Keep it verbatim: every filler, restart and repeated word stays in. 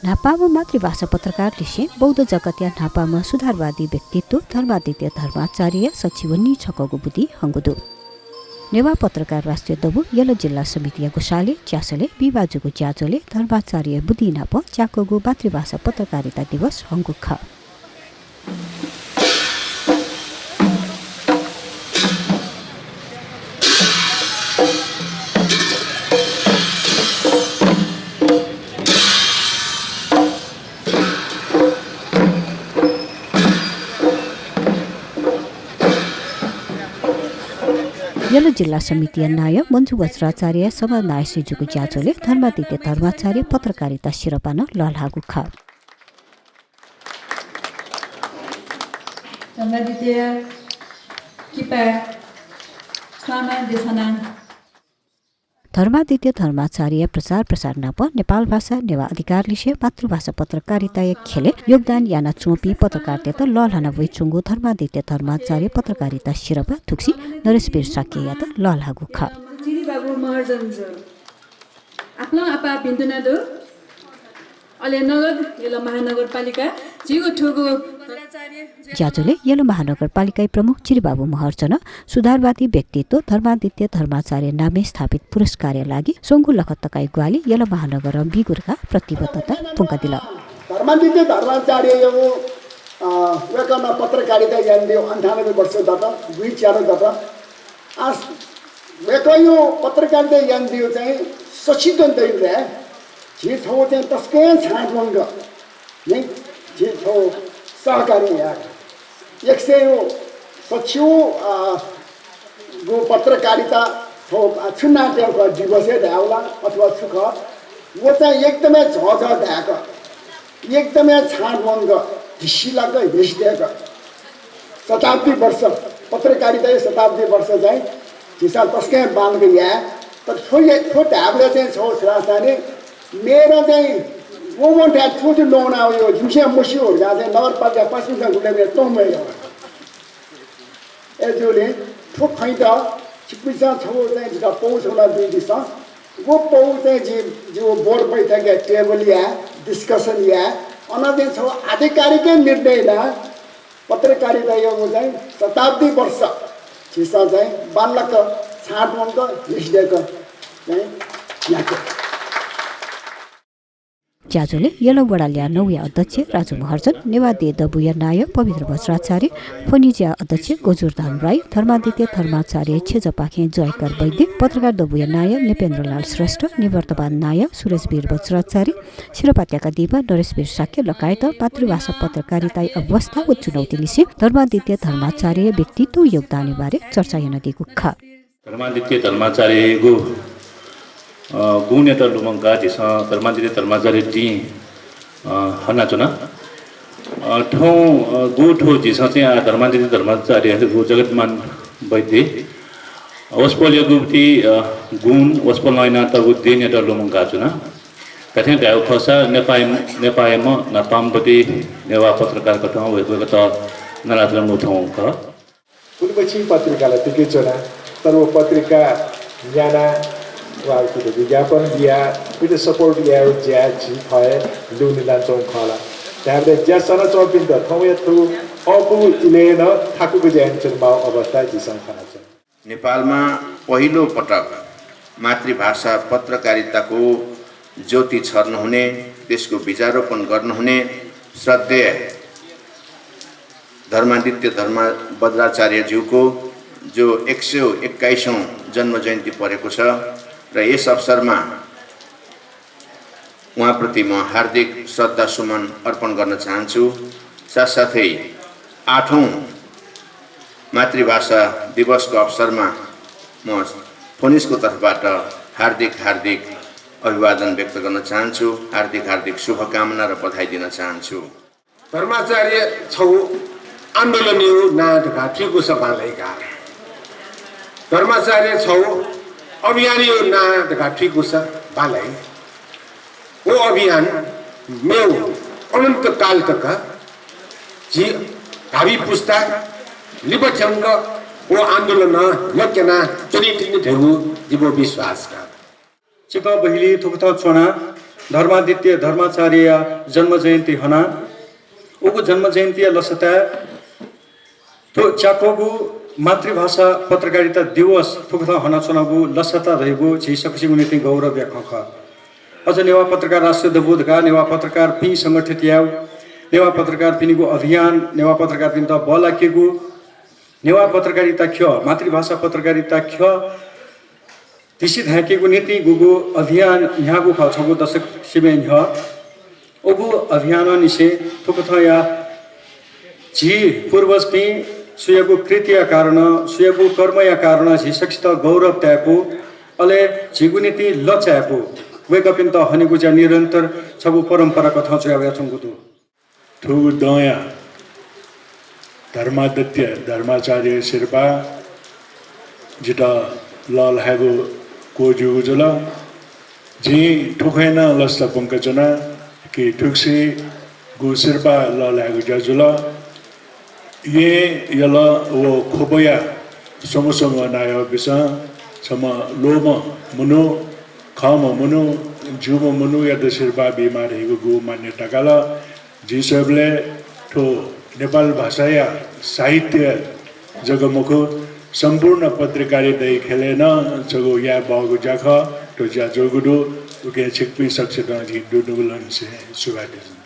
न्हापांम्ह मातृभाषा पत्रकार लिसें बौद्ध जगतया न्हापांम्ह सुधारवादी व्यक्तित्व धर्मादित्य धर्माचार्यया सछि व नीछकःगु बुदिं हंगु दु। नेवाः पत्रकार राष्ट्रिय दबू यल जिल्ला समितिया ग्वसालय् च्यासलय् बिहिबाः जूगु ज्याझ्वलय् धर्माचार्यया बुदिं नाप च्याकूगु मातृभाषा पत्रकारिता दिवस हंगु खः। यल जिल्ला समितिया नायः मञ्जु वज्राचार्यया समन्वयसे जूगु ज्याझ्वलय् धर्मादित्य धर्माचार्य पत्रकारिता सिरपाः नं लःल्हाःगु खः। धर्मादित्य किपा स्वामा देशना। धर्मादित्य धर्माचार्यया प्रचार प्रसार नाप नेपाल भाषा नेवाः अधिकार लिसें मातृभाषा पत्रकारिताया ख्यलय् योगदान यानाच्वंपिं पत्रकारतय्त लःल्हाना वइच्वंगु धर्मादित्य धर्माचार्य पत्रकारिता सिरपाः थुगुसी नरेशवीर शाक्ययात लःल्हाःगु खः। चिरिबाबु महर्जन जु। आपालं आपाः भिन्तुना दु। अले नगद यल महानगरपालिका झीगु थुगु ज्याझ्वलय् यल महानगरपालिकाया प्रमुख चिरिबाबु महर्जनं सुधारवादी व्यक्तित्व धर्मादित्य धर्माचार्य नामय् स्थापित पुरस्कारया लागि स्वंगू लख तकाया ग्वाहालि यल महानगरं बीगु धकाः प्रतिबद्धता प्वंकादिल। धर्मादित्य धर्माचार्ययागु, अ, वय्कलं पत्रकारिता यानादीगु अन्ठानब्बे वर्ष दत, गुइच्यादँ दत। आ, वय्कःयागु पत्रकारिता यानादीगु चाहिँ सछि दँ दइबलय् झी छगू चाहिँ तसकं छाँट वंक नि, झी छगू सहकारी यायेगु। एक सय सछि, अ, गु पत्रकारिता छगू, अ, छु नां तयेगु खः, दिवसय् धायेगु ला अथवा छु खः, व चाहिँ एकदमै झःझः धायेक, एकदमै छाँट वंक, धिसिलाक हेसिदय्क। शताब्दी वर्ष, पत्रकारिताया शताब्दी वर्ष चाहिँ झीसं तसकं बांलाक याये। तर थ्व या-, थ्व धायेबलय् चाहिँ छगू छु धाःसा नि, मेरं चाहिँ वंवंथाय् छु छु ल्वःमना वइ, जिमिसं मस्यू धकाः चाहिँ नगरपालिका पासापिन्सं गुलि हे तंम्ह हे। अय्जूगुलिं थ्व खँयात छिकपिन्सं छगू चाहिँ जितः पौ छगू नं बियादिसँ। व पौ चाहिँ जि, जि व board बैठकया टेबलया discussion या, अन चाहिँ छगू आधिकारिक निर्णय याना पत्रकारितायागु चाहिँ शताब्दी वर्ष झीसं चाहिँ बांलाक छाँट वंक हेसिदय्क चाहिँ न्ह्याके। ज्याझ्वलय् यल वडा ल्याः नौया अध्यक्ष राजु महर्जन, नेवाः देय् दबूया नायः पवित्र वज्राचार्य, फोनिजया अध्यक्ष गोजुरधाम राई, धर्मादित्य धर्माचार्य छेँजःपाखें जयकर वैद्य, पत्रकार दबूया नायः नृपेन्द्रलाल श्रेष्ठ, निवर्तमान नायः सुरेशवीर वज्राचार्य, सिरपाः त्याकादीम्ह नरेशवीर शाक्य लगायत मातृभाषा पत्रकारिताया अवस्था व चुनौती लिसें धर्मादित्य धर्माचार्यया व्यक्तित्व योगदानया बारे चर्चा यानादीगु खः। धर्मादित्य धर्माचार्ययागु, अ, गुणयात लुमंकाः झीसं धर्मादित्य धर्माचार्य दिं, अ, हनाच्वना। अ, थौं, अ, गु थ्व झीसं चाहिँ आः धर्मादित्य धर्माचार्ययागु जगतमान वैद्य वसपोलयागु ति, अ, गुण, वसपोलं यानातःगु देनयात लुमंकाच्वना। धात्थें धायेगु खःसा नेपाःया, नेपाःयाम्ह न्हापांम्ह नेवाः पत्रकार कथं वय्कःयात नालाच्वनागु थौं खः। गुलिमछि पत्रिका ला पिके च्वना, तर व पत्रिका न्याना वा उकित विज्ञापन बिया, उकित support यायेगु ज्या झी थः हे लुमंकाच्वंगु खः ला धायेबलय् ज्या सनाच्वंपिन्त थौंया थ्व अःपुगु इलय् नं थाकुगु ज्या यानाच्वनेमाःगु अवस्था झीसं खनाच्वना। नेपालमा पहिलो पटक मातृभाषा पत्रकारिताको ज्योति छर्न हुने, त्यसको बीजारोपण गर्न हुने श्रद्धेय धर्मादित्य धर्म बज्राचार्यज्यूको जो एक सय एक्काइसौँ जन्म जयन्ती परेको छ र यस अवसरमा उहाँप्रति म हार्दिक श्रद्धा सुमन अर्पण गर्न चाहन्छु। साथसाथै आठौँ मातृभाषा दिवसको अवसरमा म फोनिजको तर्फबाट हार्दिक, हार्दिक अभिवादन व्यक्त गर्न चाहन्छु, हार्दिक, हार्दिक शुभकामना र बधाई दिन चाहन्छु। धर्माचार्य छगू आन्दोलनयागु नां धकाः थुइकूसा बांलाइ का। धर्माचार्य छगू अभियानयागु नां धकाः थुइकूसा बांलाइ। व अभियान मेगु अनन्तकाल तक झी भावी पुस्ता लिपा थ्यंक व आन्दोलनं लक्यना च्वनीतिनि धइगु जिगु विश्वास का। छिकपिं बहिली थुकथं च्वना धर्मादित्य धर्माचार्यया जन्म जयन्ती हना। उगु जन्म जयन्तीया लसताय् थ्व च्याक्वःगु मातृभाषा पत्रकारिता दिवस थुकथं हनाच्वनागु लसता धइगु झी सकसिगु निंतिं गौरवया खँ खः। अझ नेवाः पत्रकार राष्ट्रिय दबू धकाः नेवाः पत्रकारपिं संगठित यायेगु, नेवाः पत्रकारपिनिगु अभियान, नेवाः पत्रकारपिन्त बल्लाकेगु, नेवाः पत्रकारिता ख्यः, मातृभाषा पत्रकारिता ख्यः तिसि धायेकेगु निंतिं गुगु अभियान न्ह्याःगु खः, छगू दशक सिबें न्ह्यः। उगु अभियानंनिसें थुकथंया झी पूर्वजपिं सुयागु कृतिया कारणं, सुयागु कर्मया कारणं झी सकसित गौरव तायेपु, अले झीगु निंतिं लँ चायेपु, वय्कःपिन्त हनेगु ज्या निरन्तर छगू परम्परा कथं जुया वयाच्वंगु दु। थुगु दँया धर्मादित्य धर्माचार्य सिरपाः जितः लःल्हायेगु क्वःज्यूगु जुल। जिं थुखँय् नं लसता प्वंकाच्वना कि थुगुसिगु सिरपाः लःल्हायेगु ज्या जुल। येँ यल व ख्वपया स्वम्ह स्वम्ह नायःपिसं छम्ह ल्वःम्ह मनू, खंम्ह मनू, ज्यूम्ह मनूयात सिरपाः बीमाः धइगु मान्यता काल। जिं स्वयेबलय् थ्व नेपाल भाषाया साहित्य जक मखु, सम्पूर्ण पत्रकारिताया ख्यलय् नं छगू याये बहःगु ज्या खः। थ्व ज्या जूगु दु। उकिं छिकपिं सकसितं जिं दुनुगलंनिसें सुभाय् देछाना।